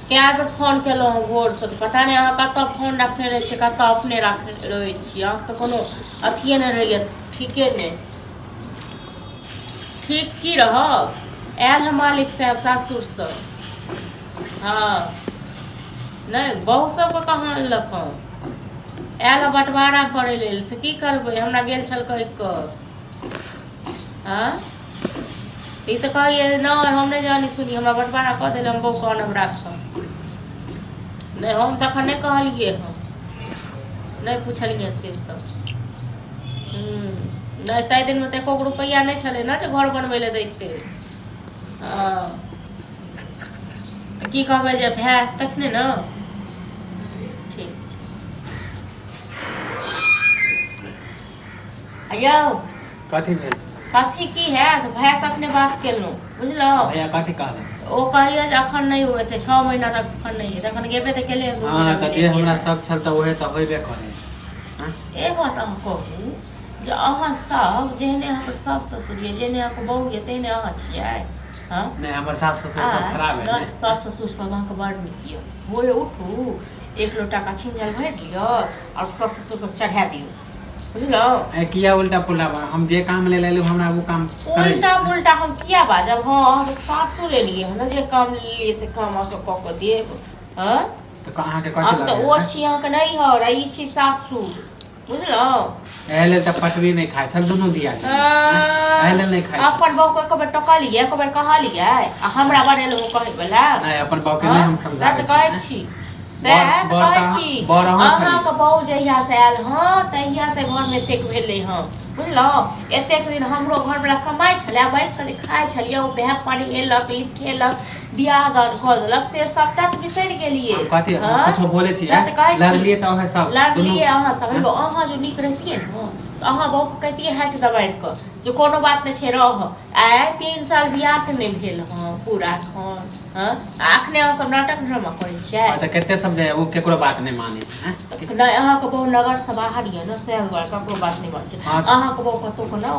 कए बेर फोन केलहुँ हँ भोरसँ तऽ पता नहि अहाँ कतऽ फोन रखने रहै छियै कतऽ अपने रखने रहै छियै अहाँके तऽ कोनो अथिए नहि रहैए ठीके नहि ठीक की रहब आयल हँ मालिक साहेब सासुरसँ हँ नहि बहु सबके कहाँ अनलक हँ आयल हँ बँटवारा करै लेल से की करबै हमरा गेल छल कहि कऽ आँय ई तऽ कहैए नहि हम नहि जानी सुनी हमरा बँटवारा कऽ देल हम बहू आनब राखब नहि हम तखन नहि कहलियै हँ नहि पुछलियै से सब नहि ताहि दिनमे तऽ एको गो रुपैआ नहि छलै ने जे घर बनबै लए दैते हँ तऽ की कहबै जे भाय तखने ने ठीक छै आ यौ कथी भेल कथी की हैत भाय से अखने बात केलहुँ बुझलहुँ भैया कथी कहलक ओ कहैया जे अखन नहि हेतै 6 महीना तक अखन नहि हेतै अखन गेबे तऽ केले 2 हँ महीना तऽ भेलै जे हमरा गेला। सब छल तऽ उहे तऽ होइबे करे हँ एक बात अहाँ कहू जे अहाँ सब जेहने अहाँके सास ससुर यऽ जेहने अहाँके बहू यऽ तेहने अहाँ छियै हँ नहि हमर सास ससुर सब आँय, खराब है नहि ने सास ससुर सब अहाँके बड़ नीक यऽ भोरे उठू एक लोटा का छिंजल भरि लिअ आओर सास ससुरके चढ़ा दियौ बुझलहुँ ए किया उल्टा पुल्टा बा हम जे काम ले लेलु हमरा ओ काम करै उल्टा पुल्टा हम किया बाजब हँ अहाँके सासुर एलियै हन जे काम लेलियै से काम अहाँके कऽ कऽ देब हँ तऽ अहाँके कथी हम तऽ लगैया ओ छी अहाँके नैहर आ ई छी सासुर बुझलहुँ एहि लेल तऽ पटरी नहि खाइ छल दुनू दियादनी एहि लेल नहि खाइ छल अपन बहू के एको बेर टोकलियै एको बेर कहलियै आ हमरा बनेलहुँ कहै वला नहि अपन बहू के नहि हम सएह समझाबै तऽ कहै छी छी बर सएह तऽ बर कहै तऽ छी बर अहाँ छलियै अहाँके बहू जहियासँ आयल हँ तहियासँ घरमे एतेक भेलै हँ बुझलहुँ एतेक दिन हमरो घरवला कमाइ छलै बैस कऽ जे खाइ छलियै ओ भाय पढ़ेलक लिखेलक बियाह दान कऽ देलक से सबटा तऽ बिसरि गेलियै हम कथी हम हँ कुछो बोलै छी सएह तऽ कहै छी लड़लियै तऽ ओहे सब दुनू लड़लियै अहाँ सब हेबो अहाँ जो नीक रहितियै ने तऽ अहाँ बहूके कहितियै हाथ दबारि कऽ जे कोनो बात नहि छै रह आइ 3 साल बियाहके नहि भेल हँ पूरा एखन हँ आ अखने अहाँ सब नाटक ड्रामा करै छियै तऽ कते समझाय ओ केकरो बात नहि मानै छै तऽ नहि अहाँके बहु नगरसँ बाहर यऽ ने ताहि दुआरे ककरो बात नहि मानै छै हँ अहाँके बहु कतहु के ने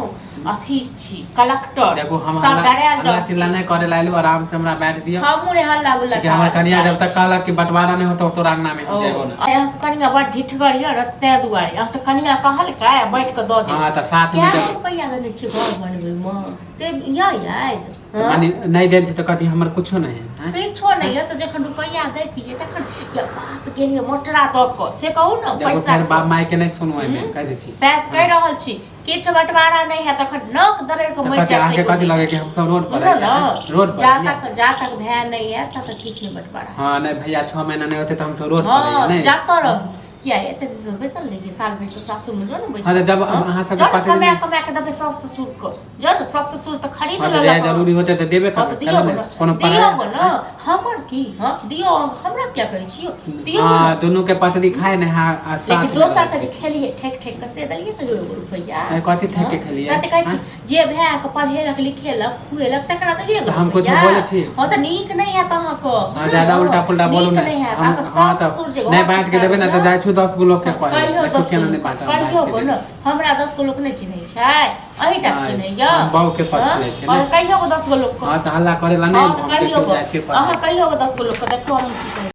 अथी छी कलेक्टर देखू हम सब हल्ला डरायल हल्ला रहतै चिल्ला नहि करे लायलू आराम से हमरा बैठ दियौ हमहूँ नहि हल्ला गुल्ला कि हमर कनिया चाहै जब तक छी कहलक कि बंटवारा नहि होतो तोरा अंगना में ओ हम जेबो ना अहाँके कनिया बड़ ढिठगर यऽ ने ताहि दुआरे अहाँके कनिया कहलकै आ बाँटि कऽ दऽ हाँ देलकै तऽ साथ में कए जब रुपैआ देने छियै घर बनबैमे से यऽ याद तऽ माने नहि देल छै तऽ कथी हमर कुछो नहि है आँय? किछो नहि यऽ तऽ जखन रुपैआ दैतियै तखन या बाप गेलियै मोटरा दऽ कऽ से कहू ने देखो पैसा फेर बाप माय के नहि सुनू एहिमे हम्म? कहि दै छी सएह तऽ कहि रहल छी किछु बँटवारा नहि हैत तखन नक दरड़ि कऽ तऽ मरि कथी जायत अहाँके तैयो कथी नहि लगै हैत कि हम सब रोड पर बुझलहुँ रहियै ने आँय? रोड पर जा रहियै तक जा तक भए नहि आयत ता तक किछु नहि बँटवारा हँ नहि भैया 6 महीना नहि होतै तऽ हम सब रोड पर रहियै हँ नहि जातऽ रहू किया एते दिन से बैसल रहियै साल भरि से सासुर मे जो ने हँ बैसल तऽ जब हँ अहाँ सबके जो ने पटरी कमा नहि कमा के देबै सास ससुर के जो ने सास ससुर तऽ खरीद हँ तऽ जहिया लेलक हँ जरूरी होतै तऽ देबे हँ तऽ करबै दियौ कैला नहि ने कोनो दियौ पराया ने आँय? हमर की हँ दियौ हमरा किया कहै छियौ दियौ हँ ने दुनू के पटरी खाय ने हा आ लेकिन साथ मे दोसर रहै के जे छै खेलियै ठेक ठेक कऽ से देलियै कहियो एगो रुपैआ नहि कथी ठेक हँ के खेलियै सएह तऽ कहै छी आँय? जे भाय के पढ़ेलक लिखेलक खुएलक तकरा देलियै एगो तऽ हम कुछो रुपैआ बोलै छी हँ तऽ नीक नहि हैत अहाँके हँ बुझलहुँ ज्यादा ने उल्टा पुल्टा बोलू नीक नहि नहि हैत हम अहाँके हँ सास तऽ ससुर जे नहि घर बाँटि के देबै ने तऽ टुटाबैया जाइ छी 10 गो लोकके कहै कहियौ देखू 10 गो केना नहि लोक बाँटल बाँटि कहियौ के गो देबै ने हमरा 10 गो लोक नहि चिन्है छै अहीँटा नहि चिन्हैया हम बहूके पक्ष हँ लै छियै हँ ने तऽ कहियौ गो 10 गो लोकके हँ तऽ हल्ला करै लए हँ नहि तऽ हम कहियौ देखियौ गो जाइ छियै अहाँ पढ़ै कहियौ गो 10 गो लोकके देखियौ हम की कहै